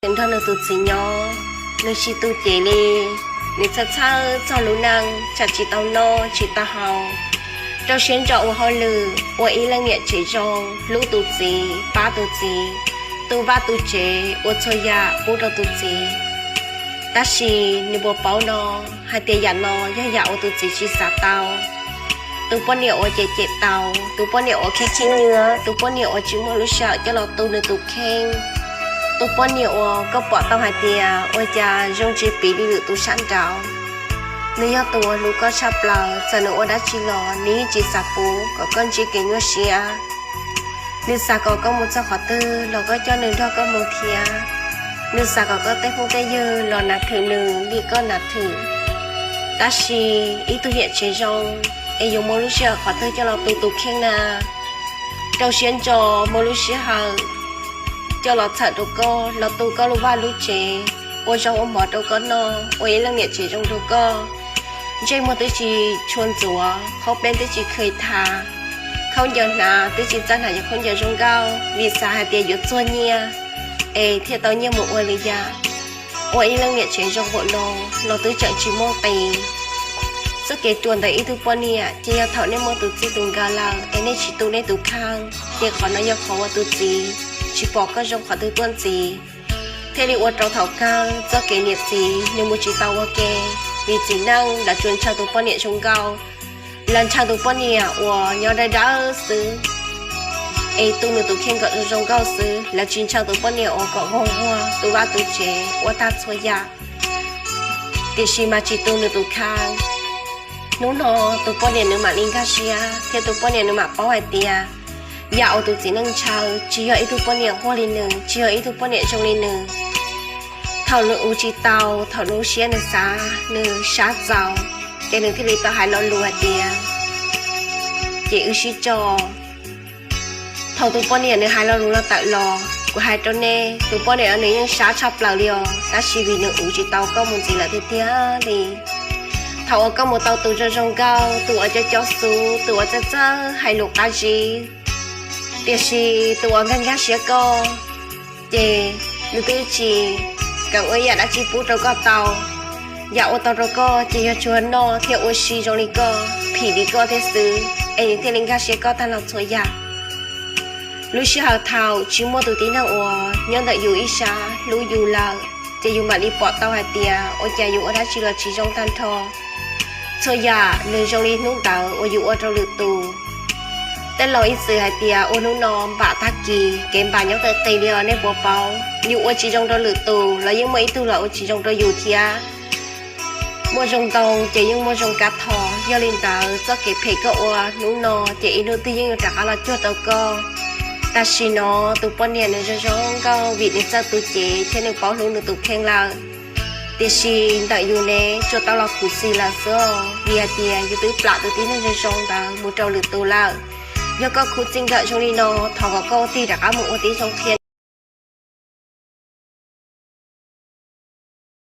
nws nrog nws tus txiv nyob, nws tsis tu cev li. Nws txhawj txhawj txog lub neej, tsam tsis tau noj tsis tau haus, rau siab ntso ua hauj lwm, ua ib leej niam tsev zoo, hlub tus txiv, pab tus txiv, tu vaj tu tsev, ua txhua yam pub rau tus txiv. Tab sis nws puas paub no, hais tias yam no yog yam uas tus txiv tsis xav tau. Tus poj niam uas cem cem tau, tus poj niam uas khib khib nyiab, tus poj niam uas tsis muaj lub sij hawm coj los tu nws tus kheej, tus poj niam uas koj pom tau hais tias ua cas zoo tsis piv li lwm tus sab nraud. Nws yog tus uas hlub koj tshaj plaws, txawm nws ua dab tsi los nws yeej tsis xav pub kom koj ntsib kev nyuaj siab. Nws xav kom koj mus txog qhov twg los koj coj nws nrog koj mus thiab. Nws xav kom koj tej phooj tej ywg los nav thwm nws li koj nav thwm. Tab sis ib tug niam tsev zoo es yuav muaj lub sij hawm qhov twg coj los tu tus kheej na? Rau siab ntso muaj lub sij hawm coj los txhawm rau koj, los tu koj lub vaj lub tsev, ua zaub ua mov rau koj noj, ua ib leej niam tsev zoo rau koj. Ntsej muag twb tsis tshua ntxuav, khaub peeb twb tsis khw tha, khaub ncaws hnav twb tsis txawj hnav cov khaub ncaws zoo nkauj, vim xav hais tias yuav txuag nyiaj es thiaj tau nyiaj mus ua lwm yam. Ua ib leej niam tsev zoo npaum no los twb tseem tsis muaj nqis. Txoj kev ruam ntawm ib tug poj niam ces yog thaum nej muaj tus txij tus nkawm lawm es nej tsis tu nej tus kheej, ces qhov no yog qhov uas tus txiv tsis pom koj zoo qhov twg tuaj ntxiv, thiaj li ua rau thaum kawg txoj kev niam txiv nws mus tsis tau ua ke. Vim txiv neej lawv tsuas ntshaw tus poj niam zoo nkauj, lawv ntshaw tus poj niam uas nyob dawb dawb xwb, es tu nws tus kheej kom zoo zoo nkauj xwb, lawv tsis ntshaw tus poj niam uas kom vog vog tu vaj tu tsev ua tag txhua yam, tiam sis mas tsis tu nws tus kheej. Hnub no tus poj niam nws mam li nkag siab thiab tus poj niam nws mam paub hais tias yam uas tus txiv neej ntshaw tsis yog ib tug poj niam nquag li nws, tsis yog ib tug poj niam zoo li nws. Thaum nws ua tsis tau, thaum nws siab nws xav nws sab txaus, ces nws thiaj li tau hais lo lus hais tias, ces wb sib tso. Thaum tus poj niam nws hais lo lus no tawm los, kuv hais rau nej, tus poj niam nws yeej sab tshaj plaws li os, tab sis vim nws ua tsis tau koj mus ntxiv lawm tiag tiag li. Thaum uas koj mus tau tus zoo zoo nkauj, tus uas cov cov xub, tus uas txawj txawj hais lus qab zib, tiam sis tus uas nkag nkag siab koj, ces nws twb tsis kam ua yam dab tsi pub rau koj tau. Yam ua tau rau koj ces yog tsuas noj thiab ua si zoo li koj, phim li koj thiab xwb, es nws thiaj li nkag siab koj tag nrho txhua yam. Lub sij hawm thaum tsis muaj tus tib neeg uas nyob ntawm yus ib sab hlub yus lawm, ces yus mam li pom tau hais tias ua cas yus ua dab tsi los tsis zoo tag nrho. Txhua yam nws zoo li hnub ntawd uas yus ua rau lwm tus. Tej laus ib txwm hais tias ua hnub no npam tag kis, kev npam nyob qis qis li os, nej puas paub? Yus ua tsis zoo rau lwm tus los yeej muaj ib tug los ua tsis zoo rau yus thiab. Muaj zoo ntoo ces yeej muaj zoo kab thov, yog li ntawd txoj kev phem koj ua hnub no ces ib hnub twg yeej yuav rov qab los cuag rau koj. Tam sim no tus poj niam nws zoo zoo nkauj vim nws txawj tu cev thiab nws paub hlub nws tus kheej lawm. Tiam sis ntawm yus ne, tsuas tau los khuv xim lawm xwb os, vim hais tias yus twb plam tus tib neeg zoo zoo ntawd mus rau lwm tus lawm. Yog koj khuv xim nkawm zoo li no, thov kom koj ua tig rov qab mus ua tib zoo qhia